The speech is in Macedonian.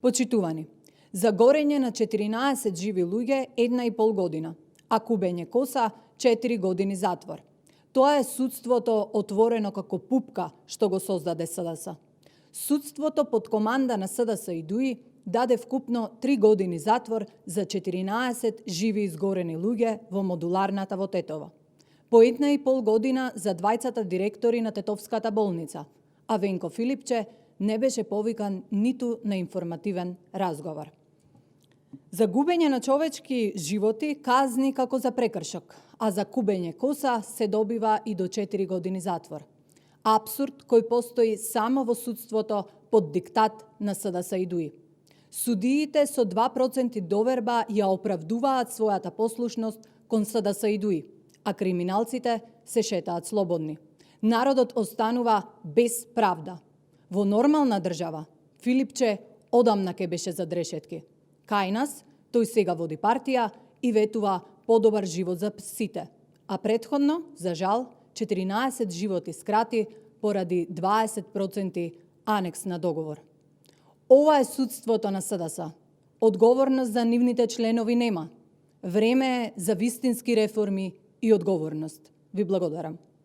Почитувани, за горење на 14 живи луѓе 1,5 година, а кубење коса 4 години затвор. Тоа е судството отворено како пупка што го создаде СДС. Судството под команда на СДС и ДУИ даде вкупно 3 години затвор за 14 живи изгорени луѓе во модуларната во Тетово. По 1,5 година за двајцата директори на Тетовската болница, а Венко Филипче не беше повикан ниту на информативен разговор. За губење на човечки животи казни како за прекршок, а за кубење коса се добива и до 4 години затвор. Апсурд кој постои само во судството под диктат на СДС и ДУИ. Судиите со 2% доверба ја оправдуваат својата послушност кон СДС и ДУИ, а криминалците се шетаат слободни. Народот останува без правда. Во нормална држава, Филипче одамна ке беше зад решетки. Кај нас, тој сега води партија и ветува подобар живот за сите. А претходно, за жал, 14 животи скрати поради 20% анекс на договор. Ова е судството на СДС. Одговорност за нивните членови нема. Време е за вистински реформи и одговорност. Ви благодарам.